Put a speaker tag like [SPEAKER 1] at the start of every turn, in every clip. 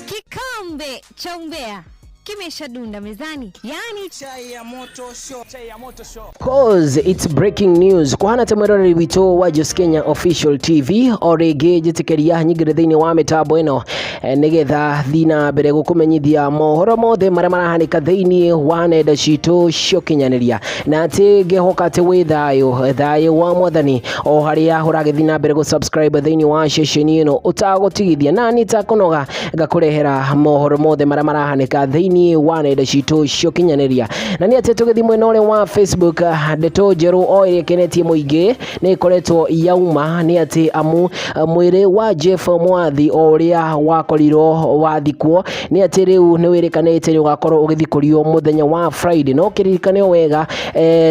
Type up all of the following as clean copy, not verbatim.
[SPEAKER 1] Kikombe cha umbea kimeshadunda mezani, yani
[SPEAKER 2] Chai ya moto show. Chai ya moto show.
[SPEAKER 3] Cause it's breaking news kũhana ta mwĩroreri witũ wa Jos Kenya Official TV o rĩngĩ njĩtĩkĩria nyingĩre thĩinĩ wa mĩtambo ĩno nĩgetha thiĩ na mbere gũkũmenyithia mohoro mothe marĩa marahanĩka thĩinĩ wa nenda citũ cia ũkinyanĩria, na atĩ ngĩhoka atĩ wĩ thayũ, thayũ wa Mwathani o harĩa ũragĩthiĩ na mbere gũ-subscribe thĩinĩ wa ceceni ĩno ũtagũtigithia, na niĩ itakũnoga ngakũrehera mohoro mothe marĩa marahanĩka thĩinĩ wa nenda citũ cia ũkinyanĩria. Na nĩ atĩ tũgĩthiĩ mwena ũrĩa wa Facebook, ndeto njerũ o ĩrĩa ĩkenetie mũingĩ nĩ ĩkoretwo yauma, nĩ atĩ amu mwĩrĩ wa Jeff Mwathi o ũrĩa wakorirwo wathikwo, nĩ atĩ rĩu nĩ wĩrĩkanĩte nĩ ũgakorwo ũgĩthikũrio mũthenya wa Friday. No kĩririkane o wega,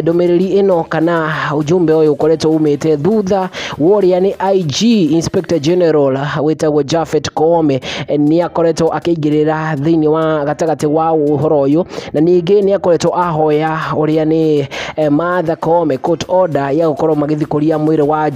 [SPEAKER 3] ndũmĩrĩri ĩno kana ujumbe ũyũ ũkoretwo umĩte thutha wa ũrĩa nĩ IG, Inspector General wĩtagwo Japhet Koome, nĩ akoretwo akĩingĩrĩra thĩinĩ wa gatagatĩ wa ũhoro ũyũ, na ningĩ nĩ akoretwo ahoya ũrĩa nĩ Martha Koome court order ya gũkorwo magĩthikũria mwĩrĩ wa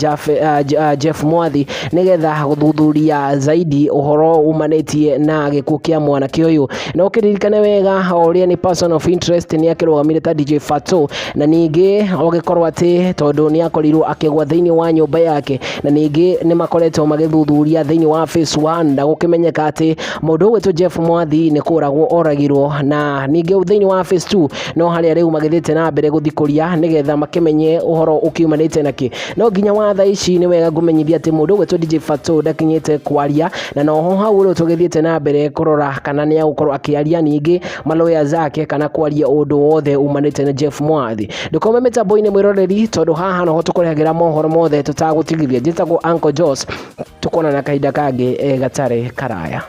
[SPEAKER 3] Jeff Mwathi nĩgetha gũthuthuria zaidi ũhoro umanĩtie na gĩkuũ kĩa mwanake ũyũ. Na ũkĩririkane wega, o ũrĩa nĩ person of interest nĩ akĩrũgamire ta DJ Fatxo, na ningĩ ũgĩkorwo atĩ tondũ nĩ akorirwo akĩgwa thĩinĩ wa nyũmba yake, na ningĩ nĩ makoretwo magĩthuthuria thĩinĩ wa phase 1 na gũkĩmenyeka atĩ mũndũ ũgwĩtwo Jeff Mwathi nĩ kũragwo oragirwo, na ningĩ thĩinĩ wa phase 2 no harĩa rĩu magĩthiĩte na mbere gũthikũria nĩgetha makĩmenye ũhoro ũkiumanĩte nakĩ. No nginya wa thaa ici nĩ wega ngũmenyithia atĩ mũndũ ũgwĩtwo DJ Fatxo ndakinyĩte kwaria, na noho hau rĩu tũgĩthiĩte na mbere kũrora kana nĩ egũkorwo akĩaria ningĩ maloya zake kana kwaria ũndũ wothe umanĩte na Jeff Mwathi. Ndũkome mĩtambo-inĩ mwĩroreri, tondũ haha noho tũkũrehagĩra mohoro mothe tũtagũtigithia. Njĩtagwo Uncle Jos, tũkonana kahinda kangĩ gatarĩ karaya.